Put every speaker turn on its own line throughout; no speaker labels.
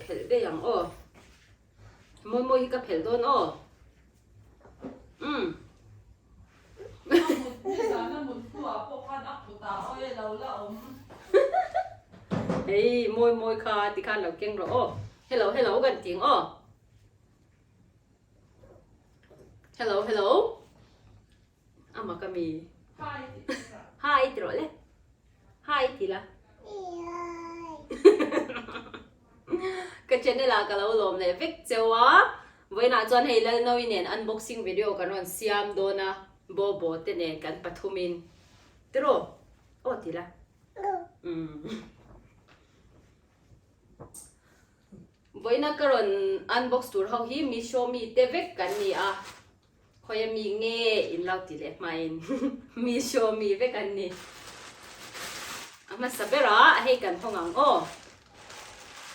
Phelh daih ang aw. Mawi mawi hi ka phelh dawn aw. Umm. Hei mawi mawi kha tikhan lo keng rawh aw. Hello hello kan ti ang aw. Hello hello. Ama ka mi. Hi ti rawh le. Hi ti la. Ka channel ah ka lo lawm leh vek cheu a. Vawiinah chuan hei Lalnawi nen unboxing video kan rawn siam dawn a. Bobo te nen kan pathumin. Tiraw? Aw ti la. Umm. Vawiina ka rawn unbox tur ho hi Meesho mi te vek kan ni a. Khawi a mi nge in lo ti leh hmain Meesho mi vek an ni. A hmasa ber a, hei kan hawng ang aw.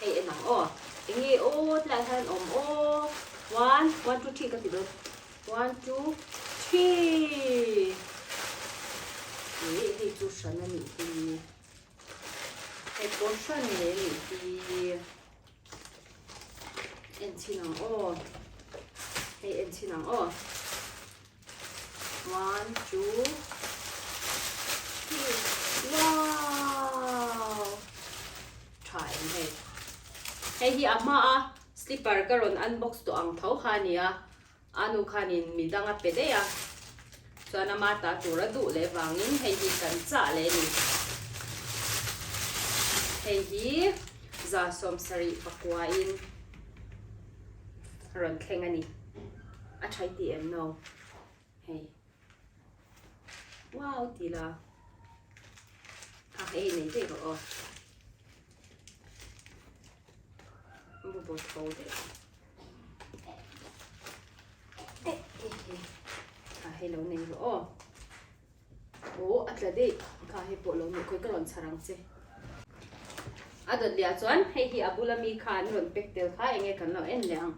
Hei en ang aw. Enge aw tilai hian awm aw. One, one two three ka ti dawn. One two three. Ih hei chu hran a nih hi. Hei pawh hran leh a nih hi. En chhin ang aw. Hei en chhin ang aw. One, two, three. Wow! Tha em hei. Hei hi a hma a slipper ka rawn unbox tawh ang tho kha a nia. A nu khanin mi dang a pe daih a, chuan ama ta tur a duh leh vangin hei hi kan chah leh a ni. Hei hi 79% rawn thleng a ni. A tha i ti em no? Hei. Wow ti la. Kha hei nei daih rawh aw. Bu bo tho daih. Kha hei lo nei rawh aw. Aw a tla daih. Kha hei pawh lo nei khawi ka rawn chhar ang che. A dawt leh ah chuan hei hi a bula mi kha an rawn pack tel kha enge kan lo en leh ang.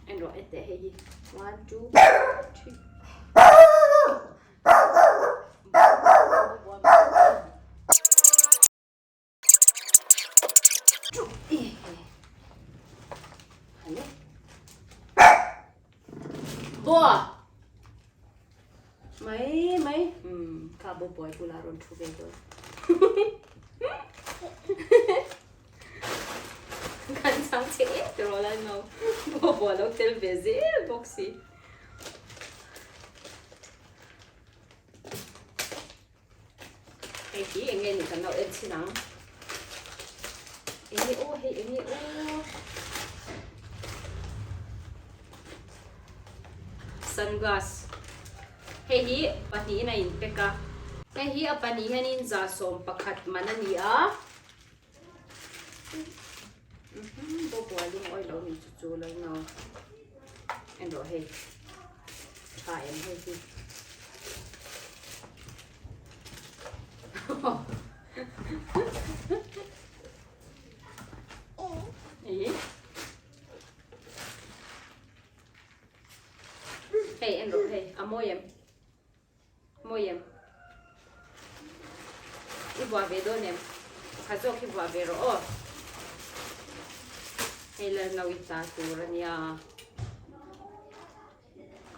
En rawh e teh hei hi. One, two, three. Boa! Mai mai. Hmm, kha bo boy bula rawn thu ve dawn. Kan chang che em te rawh la no. Bo bo lo tel ve zel bawk si. Hei hi eng nge nih kan lo en chhin ang. Eng nge aw hei eng nge aw. Sunglass. Hei hi pahnihin a inpek a. Hei hi a pahnih hianin 11% man a ni a. Bo buai lungawi lo ni chu chu lo no. En rawh hei. Tha em hei hi. Hei en rawh hei a mawi em. Mawi em? I buah ve dawn em? Pakhat zawk hi buah ve rawh aw. Hei la no i ta tur a nia.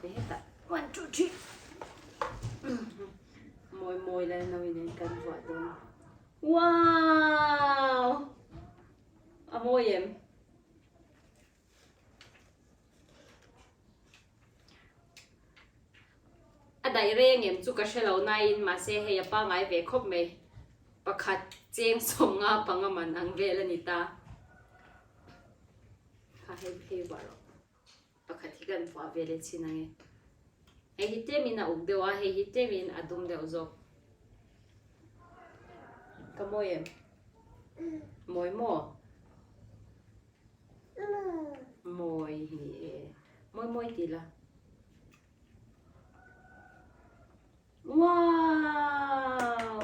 Hei hetah one two three. Mawi mawi la no in kan buah dawn. Wow! A mawi em? A daih reng em chu ka hre lo nain mahse hei a pangai ve khawp mai. Pakhat cheng 55 man ang vel a ni ta. Kha hei hei vuah rawh. Pakhat hi kan vuah ve leh chin ange. Hei hi tlemin a uk deuh a, hei hi tlemin a dum deuh zawk. Ka mawi em? Mawi maw? Mawi hi e. Mawi mawi ti la. Wow!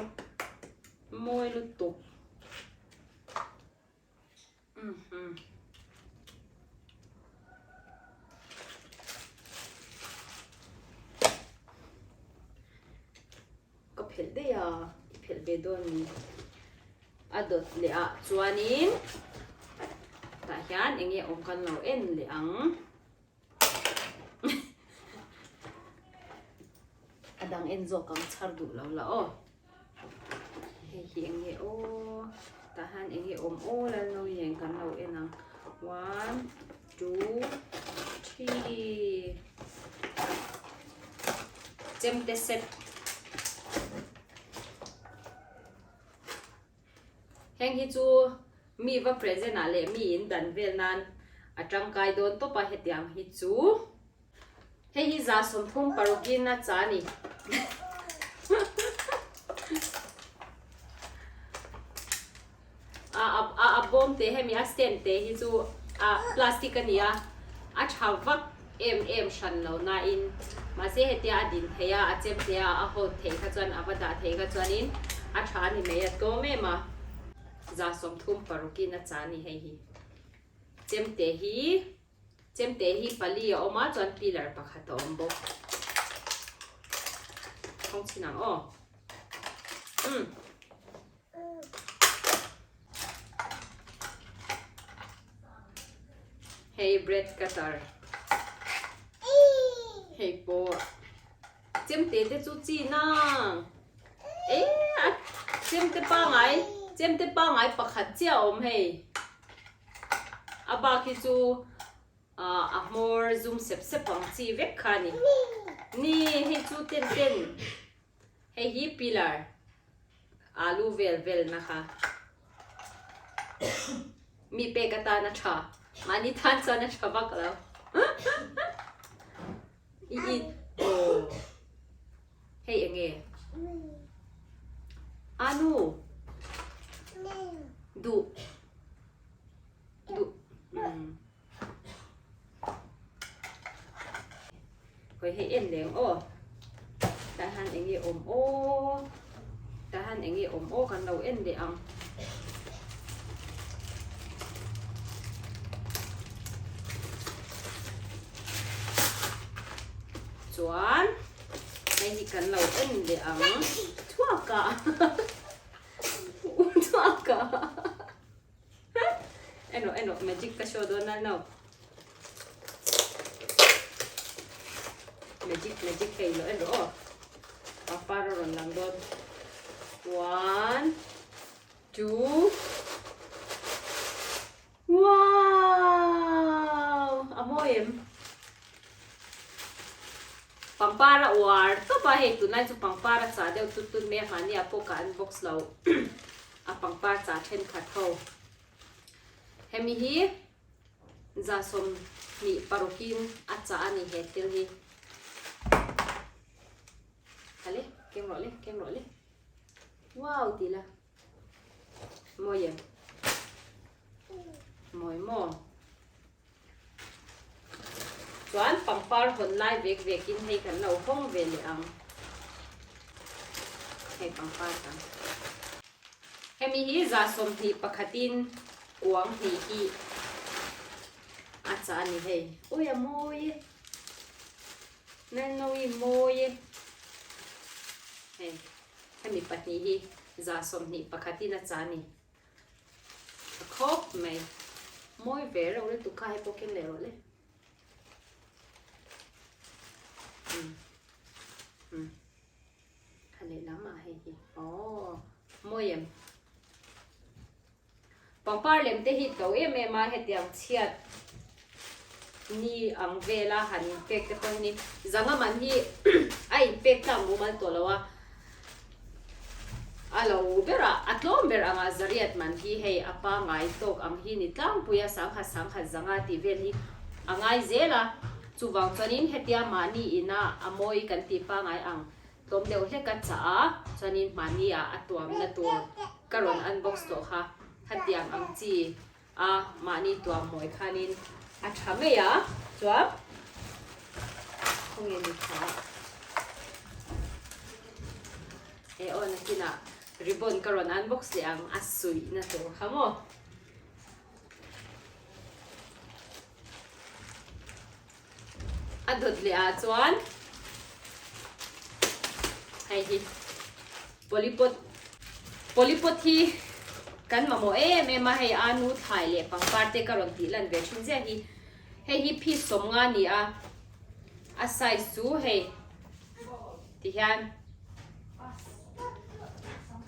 Mawi lutuk. Mhm. Ka daih a, i phelh ve dawn ni. A dawt leh ah chuanin tah hian eng nge awm kan lo en leh ang. A dang en zawk ang chhar duh lo la aw. Hei hi eng nge aw tah hian eng nge awm aw Lalnawii kan lo en ang. One two three chemte set. Heng hi chu mi va present ah leh mi in dan vel nan a tangkai dawn tawp a hetiang hi chu. Hei hi 36 in a cha a ni. A a a bawm te hemi a stand te hi chu a plastic a ni a, a tha vak em em hran lo nain mahse hetia a din theih a, a chem theih a, a hold theih kha chuan a va dah theih kha chuanin a tha a ni mai a tlawm em a, 36 in a cha a ni hei hi. Chemte hi Chemte hi pali a awm a chuan pillar pakhat a awm bawk. Thawng chhin ang aw. Umm. Hei bread cutter. Hei pawh chemte te chu chi nang. E a chemte pangai chemte pangai pakhat chiah a awm hei. A bak hi chu a hmawr zum sep sep ang chi vek kha a ni. Ni hei chu ten ten hei hi pillar alu vel vel na kha mi pek atan a tha mahni tan chuan a tha vak lo i i aw hei eng nge anu duh Duh. Umm. Hawi hei en leng aw. Tah hian eng nge awm aw. Tah hian eng nge awm aw kan lo en leh ang. Chuan hei hi kan lo en leh ang. Chhuak ah. Chhuak ah. En rawh en rawh magic ka show dawn a no magic magic hei lo en rawh aw pangpar a rawn lang dawn one two wow a mawi em pangpar a uar tawp a hei tunlai chu pangpar a chah deuh tut tut mai a mahni ah pawh ka unbox lo. A pangpar chah thenkhat ho. Hemi hi 26 in a chah a ni he thil hi. Hale, keng rawh le, keng rawh le. Wow ti la. Mawi em? Mawi maw? Chuan pangpar hawn lai vek vek in hei kan lo hawng ve leh ang. Hei pangpar dang. Hemi hi 21 in kuang hnih hi a chah a ni hei. Ui a mawi e. Nannawi mawi e. Hei hemi pahnih hi 21 in a chah a ni. A khawp mai. Mawi ve reuh lutuk kha hei pawh keng leh rawh le. Umm. Umm. Kha lehlam ah hei hi. Aww. Mawi em. Pangpar lem te hi to em em a hetiang chhiat ni ang vela han inpek te pawh hi ni. Zanga man hi a inpek tlak mumal tawh lo a. A lo ber a, a tlawm ber anga zariat man hi hei a pangai tawk ang hi ni tlangpui a, sangkhat sangkhat zanga tih vel hi a ngai zel a, chuvang chuanin hetia mahni ina a mawi kan tih pangai ang tlawm deuh hlek a chah a, chuanin mahni ah a tuamna tur ka rawn unbox tawh kha hetiang ang chi a mahni tuam mawi khanin a tha mai a, chuan khawnge ni kha e aw nakinah ribbon ka rawn unbox leh ang a suihna tur kha maw. A dawt leh ah chuan hei hi. Polypot Polypot hi kan mamawh em em a, hei a nu thlai leh pangpar te ka rawn tih lan ve thin ziah hi. Hei hi piece 50 a ni a, a size chu hei ti hian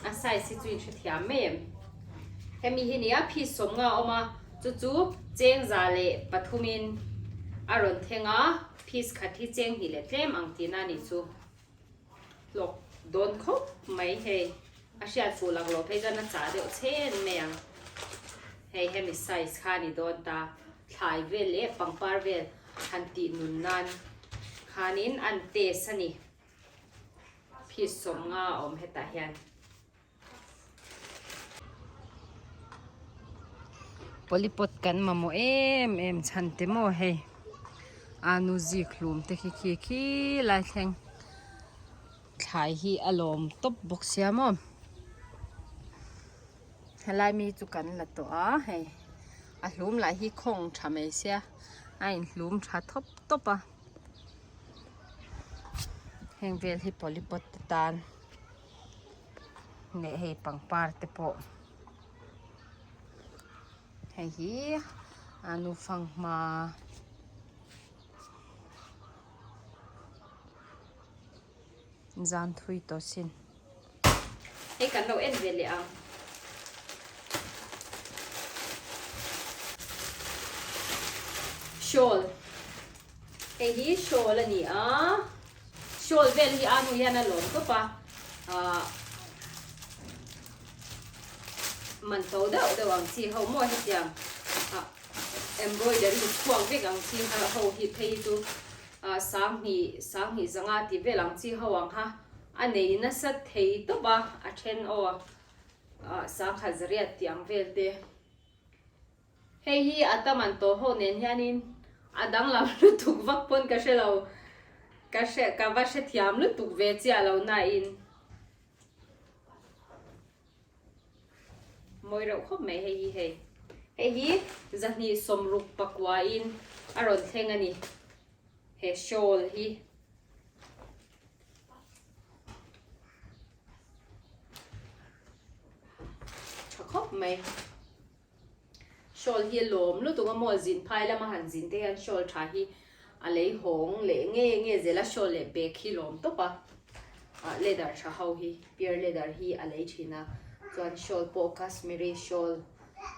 a size hi chu in hrethiam mai em. Hemi hi nia piece 50 a awm a, chu chu cheng 103 in a rawn thleng a, piece khat hi cheng hnih leh tlem ang tihna a nih chu. Hlawk dawn khawp mai hei a hriat fuh lak loh phei chuan a chah deuh chhen mai ang hei hemi size kha a ni dawn ta thlai vel leh pangpar vel han tih nun nan khanin an test a ni piece 50 a awm hetah hian. Polypot kan mamawh em em chhan te maw hei anu zik hlum te khi khi khi lai thleng thlai hi a lawm tawp bawk sia maw helai mi chu kan la tawh a hei a hlum lah hi khawng tha mai sia a inhlum tha thawp tawp a heng vel hi polypot te tan. Leh hei pangpar te pawh hei hi a nu fanghma zan thui tawh sin hei kan lo en ve leh ang. Shawl hei hi shawl a ni a. Shawl vel hi a hnu hian a lawm tawp a, ahh man to deuh deuh ang chi ho maw hetiang ah embroidery chhuak vek ang chi ho hi phei hi chu ah sanghnih sanghnih zanga tih vel ang chi ho ang kha a nei nasa thei tawp a, a then aw ah sangkhat zariat tih ang vel te. Hei hi a tam an tawh ho nen hianin a danglam lutuk vak pawn ka hre lo, ka hre ka va hrethiam lutuk ve chiah lo nain mawi reuh khawp mai hei hi hei. Hei hi 269 in a rawn thleng a ni he shawl hi. Tha khawp mai. Shawl hi a lawm lutuk a maw zin phai lama han zin te hian shawl tha hi a lei hawng leh nge nge zel a shawl leh bag hi lawm tawp a ah leather tha ho hi pure leather hi a lei thin a chuan shawl pawh kashmiri shawl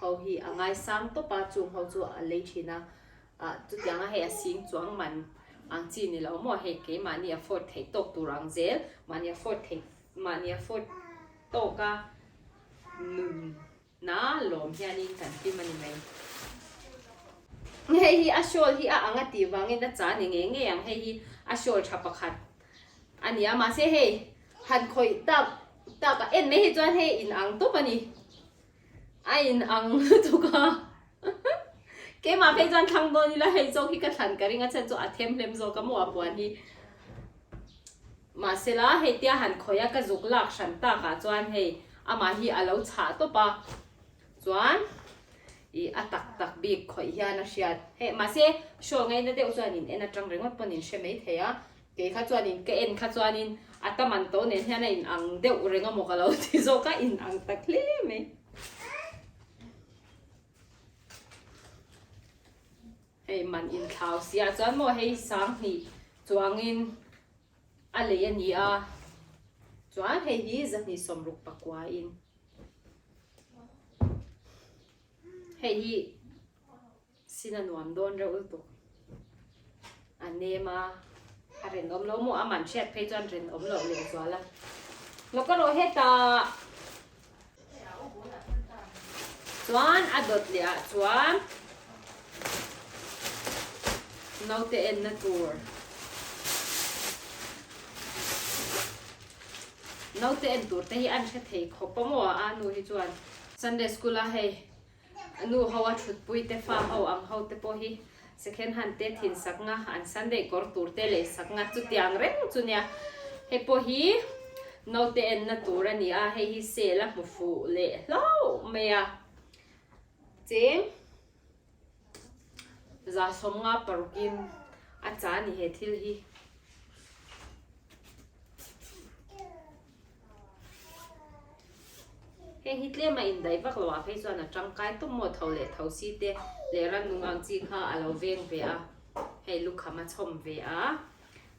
ho hi a ngaisang tawp a chung ho chu a lei thin a ah chutiang a hei a sing chuang man ang chi ni lo maw hei keimahni afford theih tawk tur ang zel mahni afford theih mahni afford tawk a nun. Na lawm hianin kan hlim a ni mai. Hei hi a shawl hi a ang a tih vangin a cha ni ngei ngei ang. Hei hi a shawl tha pakhat a ni a, mahse hei han khawih tak tak a en mai hi chuan hei in ang tawp a ni. A in ang lutuk a. Keimah phei chuan thlang dawn ila hei zawk hi ka thlan ka ring a chhan chu a them hlem zawk a maw a puan hi. Mahsela, hei tia han khawih a ka zuk lak hran takah chuan hei amah hi a lo chhah tawp a, chuan ih a tak tak bik khawih hian a hriat. Hei mahse shawl ngaina deuh chuanin en atang ringawt pawhin hre mai thei a, kei kha chuanin ka en kha chuanin a tam an to nen hian a in ang deuh reng amaw ka lo ti zawk a, in ang tak hle mai. Hei man inthlau sia chuan maw hei 2000 chuangin a lei a ni a, chuan hei hi 269 in hei hi sin a nuam dawn reuh lutuk a nem a a rinawm lo maw a man hriat phei chuan rinawm loh leh zual a lo ka rawh hetah Chuan a dawt leh ah chuan naute enna tur naute en tur te hi an hre thei khawp a maw a nu hi chuan Sunday school a hei nu ho a thutpui te fa ho ang ho te pawh hi second hand te thin sak nga an Sunday kawr tur te lei sak nga chutiang reng chu nia hei pawh hi naute enna tur a ni a hei hi sale a hmu fuh leh hlauh mai a cheng 156 in a cha a ni he thil hi. Heng hi tlem a indaih vak lo ah phei chuan a tangkai tawp maw tho leh tho si te leh rannung ang chi kha a lo veng ve a, hei lukham a chhawm ve a.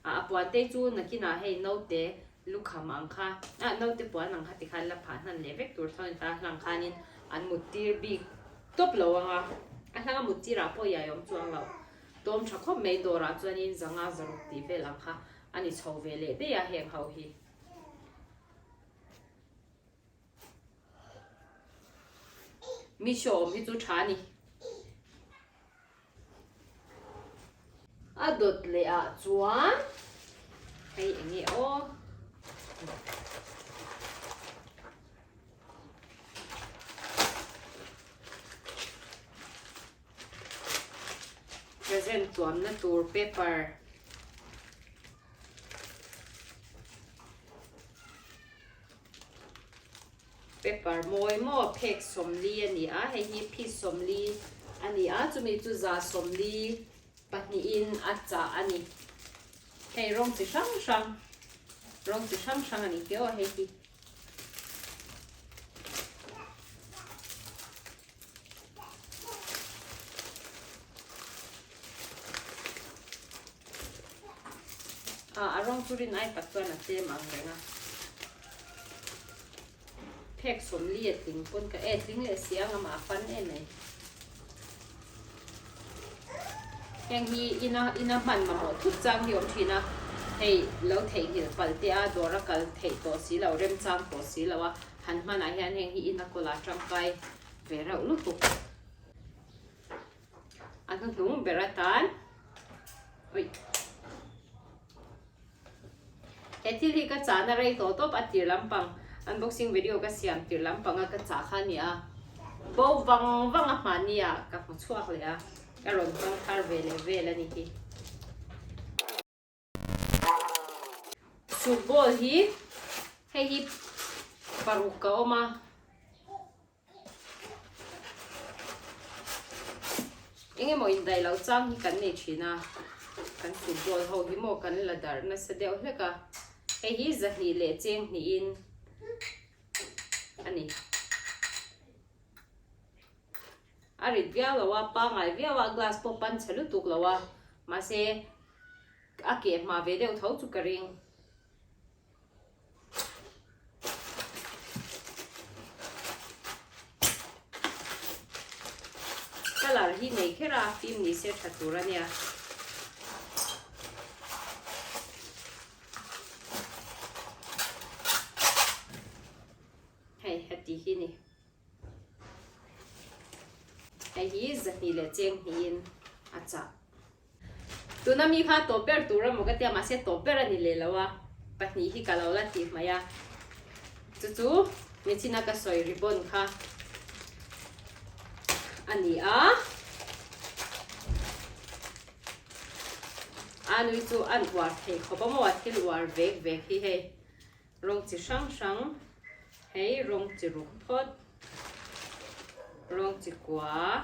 A puan te chu nakinah hei naute lukham ang kha, ah naute puan ang kha tikhan la phah hnan leh vek tur tho ni ta hlang khanin an mut tir bik tawp lo ang a, a hlang a mut tirah pawh iai awm chuang lo. Tawm tha khawp mai dawrah chuanin zanga zaruk tih vel ang kha a ni chho ve leh daih a heng ho hi. Misho awm hi chu tha a ni. A dawt leh ah chuan hei eng nge aw. Present tuamna tur paper. Paper mawi maw phek 40 a ni a, hei hi piece 40 a ni a, chumi chu za 40 pahnihin a chah a ni. Hei rawng chi hrang hrang, rawng chi hrang hrang a ni tih aw hei hi. A rawng chu rin ai tak chuan a tlem ang reng a. Phek 40 a tling pawn ka e tling leh si ang amah a fan em mai. Heng hi ina ina hman mamawh thut chang hi awm thin a, hei lo theihnghilh palh te a dawr a kal theih tawh si lo, remchang tawh si lo a, han hmanah hian heng hi ina kawla tangkai ve reuh lutuk. A hnuhnung ber atan ui he thil hi ka chahna rei tawh tawp a tir lampang unboxing video ka siam tir lampang a ka chah kha a ni a bo vang vang a hmahni ah ka hmu chhuak leh a ka rawn hmang thar ve leh vel a ni hi. Soup bowl hi hei hi paruk a awm a. Eng emaw indaih loh chang hi kan nei thin a, kan football ho hi maw kan la darh nasa deuh hlek a, hei hi zahnih leh cheng hnihin a ni. A rit viau lo a, pangai viau a, glass pawh pan chhe lutuk lo a, mahse a keh hma ve deuh tho chu ka ring. Colour hi nei kher a fim ni se tha tur a nia. Hei heti hi ni. Hei hi zahnih leh cheng hnihin a chah. Tuna mi kha tawp ber tur emaw ka tia mahse tawp ber a ni leh lo a, pahnih hi ka lo la tih mai a. Chu chu nichina ka sawi ribbon kha a ni a. A nui chu an uar thei khawp a maw, thil uar vek vek hi hei. Rawng chi hrang hrang, hei rawng chi ruk phawt, rawng chi kua,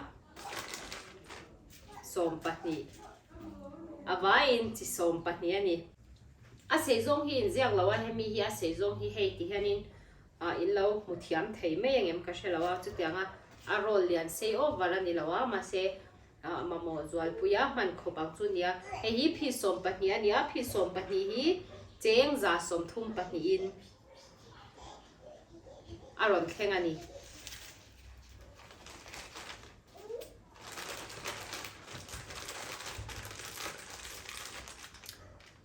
12, a vaiin chi 12 a ni. A sei zawng hi inziak lo a, hemi hi a sei zawng hi hei ti hianin in lo hmu thiam thei mai angem ka hre lo a, chutianga a roll lian sei over a ni lo a, mahse Mamawh zualpui a hman khawp ang chu nia. Hei hi phi 12 a ni a, phi 12 hi cheng za 32 in a rawn thleng a ni.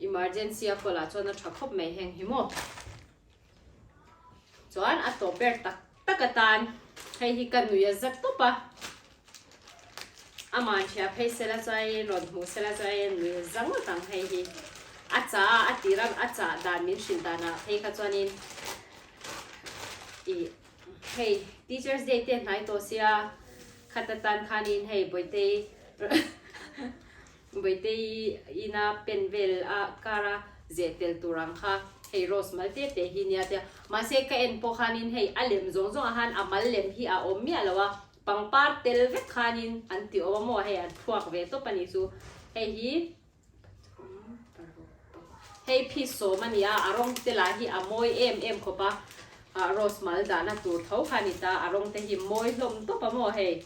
Emergency a call ah chuan a tha khawp mai heng hi maw. Chuan a tawp ber tak tak atan hei hi ka nui a za tawp a, amah hria phei sela chuan rawn hmuh sela chuan nui a za ngawt ang hei hi. A chah a, a tir a, a chah dan min hrilh danah phei kha chuanin ih hei Teachers Day te hnai tawh sia khat atan khanin hei Bawitei Bawihtei ina pen vel a car a zeh tel tur ang kha hei rose mal te te hi nia tia mahse ka en pawh khanin hei a lem zawng zawng ah khan a mal lem hi a awm miah lo a pangpar tel vek khanin an ti awm a maw hei an thluak ve tawp a nih chu hei hi hei phi 10 a ni a a rawng te lah hi a mawi em em khawp a. Ah rose mal dahna tur tho kha a ni ta, a rawng te hi mawi hlawm tawp a maw hei.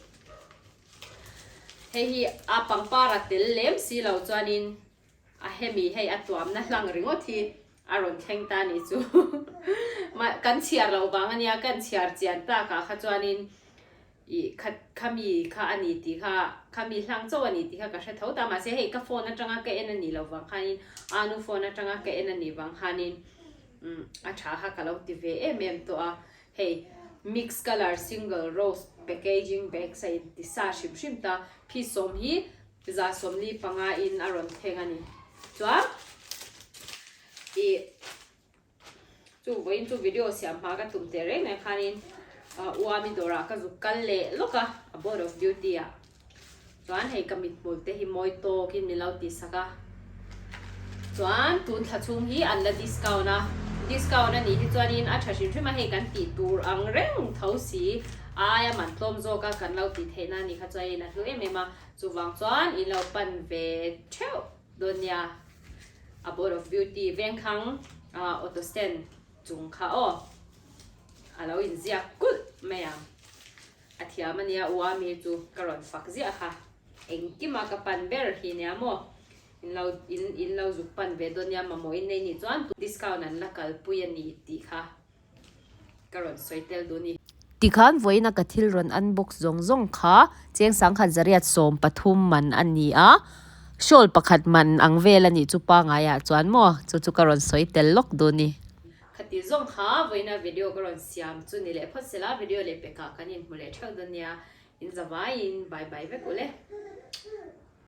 Hei hi a pangpar a tel lem si lo chuanin a hemi hei a tuamna hlang ringawt hi a rawn thleng ta a nih chu. Kan chhiar loh vang a nia, kan chhiar chian takah kha chuanin Ih, kha, khami kha a ni tih kha, khami hlang chauh a ni tih kha ka hre tho ta. Mahse hei ka phone atanga ka en a nih loh vang khanin, Anu phone atanga ka en a nih vang khanin umm a tha kha ka lo ti ve em em tawh a. Hei mix colour single rose packaging bags a inti sa hrim hrim ta. Phi sawm hi 145 in a rawn thleng a ni. Chuan ih. Chu vawiin chu video siam hma ka tum teh reng mai khanin Uami dawrah ka zuk kal leh lawk a, a board of duty ah chuan hei ka mithmul te hi mawi tawkin min lo tih sak a, chuan tun thla chhung hi an la discount a, discount a nih hi chuanin a tha hrim hrim a, hei kan tih tur ang reng tho si a aia man tlawm zawk a kan lo tih theihna a nih kha chuanin a hlu em em a, chuvang chuan in lo pan ve theuh dawn nia. A board of beauty vengkhang auto stand chung kha aw a lo inziak kulh mai ang. A thiam ania u Ami chu ka rawn fak ziah kha. Engkima ka pan ber hi nia maw? In lo in in lo zuk pan ve dawn nia mamawh in nei nih chuan discount an la kalpui a ni tih kha. Ka rawn sawi tel duh ni.
Tikhan vawiina ka thil rawn unbox zawng zawng kha cheng sangkhat zariat 13 man a ni a, shawl pakhat man ang vel a nih chu pangaiah chuan maw chu chu ka rawn sawi tel lawk duh ni.
Khati zawng kha vawiina video ka rawn siam chu ni leh phawt sela video leh pekah kan inhmu leh theuh dawn nia, in zavaiin bye bye vek ule.